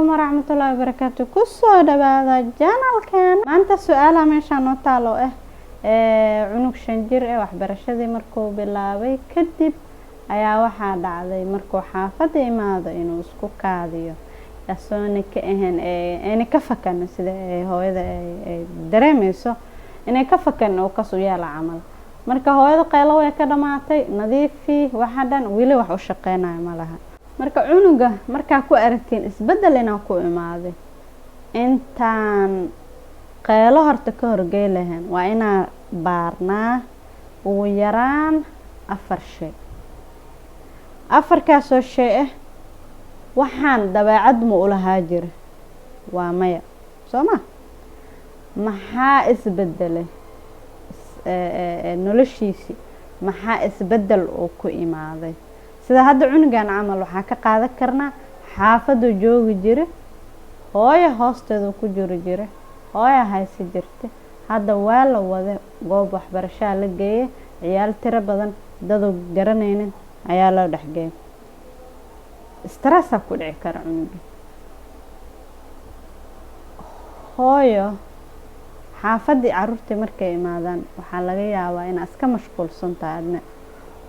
Calaykum waraxmatullaahi wabarakaatu. Kusoo dhawaada channelkan. Maanta su-aalaha meeshaan noo taalo ah cunug 5 jir eh waxbarashadii markuu bilaabay kadib ayaa waxaa dhacday markuu xaafadda imaado inuu isku kaadiyo, asoona ka ahayn ayna ka fakan sida ay hooyada ay dareemeyso inay ka fakan oo kas u yaala camal. Marka hooyada qaylo way ka dhamaatay, nadiifi waxa dhan, weli wax u shaqeynayo ma laha. Marka cunuga markaa ku aragtiin isbeddel inaa ku imaaday, intaan qaylo horta ka horgey lahayn waa inaa baarnaa ugu yaraan afar shay. Afarkaasoo shay ah, waxaan dabeecad ma ulahaa jira? Waa maya, soo ma? Maxaa isbedelay noloshiisi? Maxaa isbedel oo ku imaaday? Sida hadda cunugan camal waxaa ka qaadan karnaa xaafaduu joogi jira, hooyo hoosteedu ku jiri jira, hooya haysi jirta. Hadda waa la wada, goob waxbarashaa la geeyay, ciyaal tiro badan daduu garanaynin ayaa loo dhexgeeyay. Stressaa ku dhici kara cunuga. Hooyo xaafaddii caruurtii markay imaadaan waxaa laga yaabaa inaa iska mashquulsan tahay adna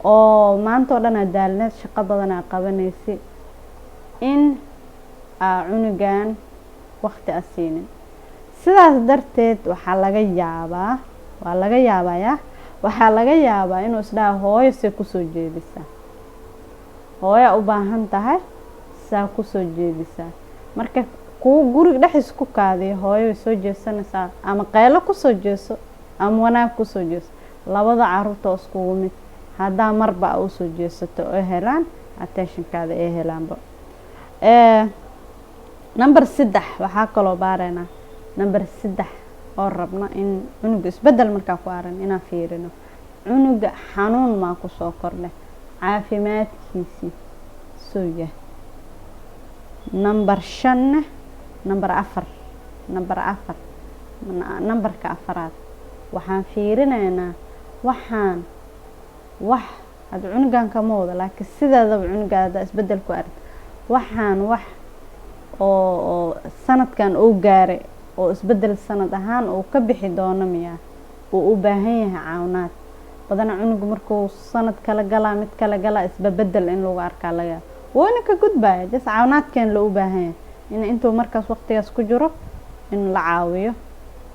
oo maanta oo dhan aa daalneed, shaqo badan aa qabanaysi, in aa cunugan waqti a siinin. Sidaas darteed waxaa laga yaabaa, waa laga yaabayaa, waxaa laga yaabaa inuu isdhaha, "Hooyo see kusoo jeedisaa? Hooyaa u baahan tahay, saa kusoo jeedisaa?" Marka kuwa guriga dhexdiisa ku kaadiyo, hooyo way soo jeesanaysaa, ama qaylo kusoo jeeso ama wanaag kusoo jeeso, labada caruurta oo iskugu mid. Haddaa marba a usoo jeesato oo helaan attentionkaada ay helaanba. Number 3 waxaa kaloo baareynaa, number 3 oo rabno in cunuga isbedel markaa ku aran inaan fiirino cunuga xanuun maa kusoo kordhay, caafimaadkiisii suu yahay. Number shanne, number afar, number afar, numberka afaraad waxaan fiirinaynaa waxaan wax hadda cunugan kama wado, laakiin sideedaba cunuga haddaa isbedel ku arag, waxaan wax oo sanadkan uu gaaray oo isbedel sanad ahaan uu ka bixi doono miyaa uu u baahan yahay caawinaad badana? Cunuga markuu sanad kala galaa, mid kala galaa, isbabedel in lagu arkaa laga yaaba, wuuna ka gudbaya, just caawinaadkan loo u baahan yahay in intuu markaas waqtigaas ku jiro in la caawiyo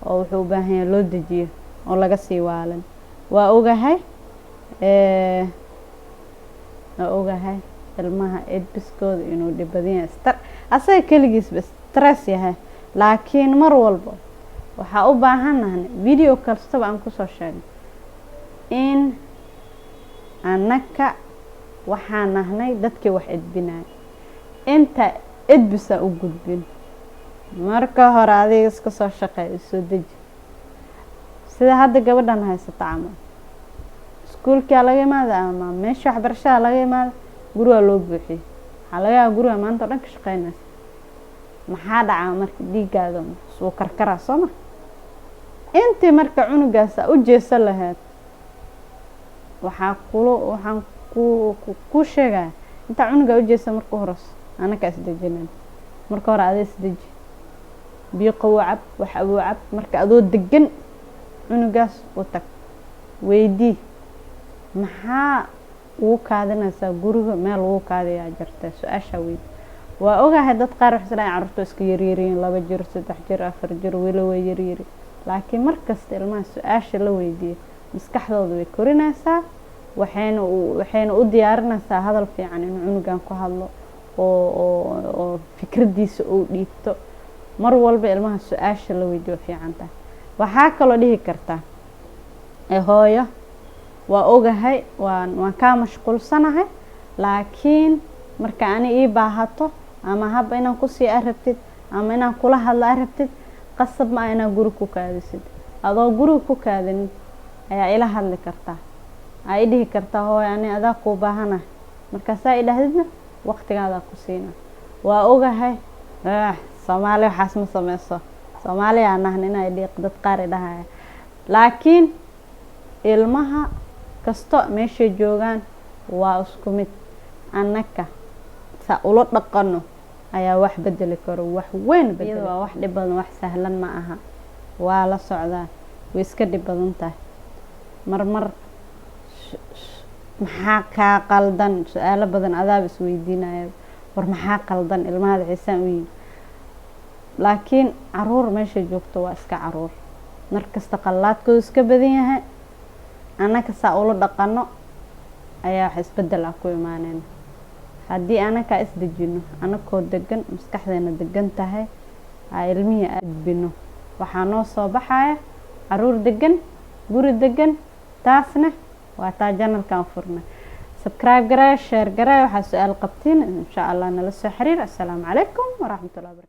oo wuxuu u baahan yahay loo dejiyo oo laga sii waalin. Waa ogahay, waa ogahay ilmaha edbiskooda inuu dhib badan yahay, asaga keligiisba stress yahay, laakiin mar walba waxaa u baahannahay, video kastaba aan kusoo sheegay, in annaka waxaan nahnay dadkii wax edbinaya. Inta edbisa u gudbin, marka hore adiga iska soo shaqeey, isoo deji. Sida hadda gabadhan haysata camal, iskuulkaa laga imaada ama meesha waxbarashada laga imaada, gurigaa loo buuxiyey. Waxaa laga yaaba guriga maanta o dhan ka shaqeynaysa. Maxaa dhacaa marka? Dhiiggaada wuu karkaraa, soo ma? Intii marka cunugaas u jeesan lahayd, waxaa kulo waxaan ku sheegaya intaa cunugaa ujeesa, marka horeyso anaka isdejinayn. Marka hore ada isdeji, biyo qabow cab, wax abow cab. Marka adoo degan cunugaas u tag, weydii maxaa ugu kaadinaysaa guriga, meel ugu kaadiyaa jirta? Su-aashaa weydii. Waa ogahay dad qaar waxay isdhahayan carruurta iska yaryariin, 2 jir, 3 jir, 4 jir, weli way yaryari, laakiin mar kasta ilmaha su-aasha la weydiiyo maskaxdooda way korinaysaa, waxayna u diyaarinaysaa hadal fiican inuu cunugan ku hadlo oo fikraddiisa uu dhiibto. Mar walba ilmaha su-aasha la weydiiyo fiican tahay. Waxaa kaloo dhihi kartaa, "Hooyo, waa ogahay waan kaa mashquulsanahay, laakiin marka ani ii baahato ama haba inaan kusii arabtid ama inaan kula hadlo arabtid, qasab ma ah inaad guri ku kaadisid. Adoo guriga ku kaadinin ayaa ila hadli kartaa, aa i dhihi kartaa, 'Hooyo, ani adaa kuu baahanahay.' Markaasaa i dhahdidna waqtigaadaa ku siina." Waa ogahay Soomaali waxaas ma sameyso, Soomaaliyaa nahna inay dhiiq dad qaar i dhahaya, laakiin ilmaha kasto meeshay joogaan waa isku mid. Annaka saa ula dhaqano. Ayaa wax bedeli karo, wax weyn bedeli. Waa wax dhib badan, wax sahlan ma aha. Waa la socdaa, way iska dhib badan tahay. Marmar maxaa kaa qaldan, su-aalo badan adaaba isweydiinaya, war maxaa qaldan, ilmahada xiisaan u yihin. Laakiin caruur meeshay joogto waa iska caruur, mar kasta qallaadkoodu iska badan yahay. Annaka saa ula dhaqano ayaa wax isbedel ah ku imaaneyna. Haddii anakaa isdejino, anakoo degan, maskaxdeena degan tahay, aa ilmihii edbino, waxaa noo soo baxaya caruur degan, guri degan. Taasna waa taa channelkan furnay. Subscribe garaya, share garaya. Waxaa su-aal qabtiin, insha Allah nala soo xiriir. Assalaamu calaykum waraxmatullahi wabarakatu.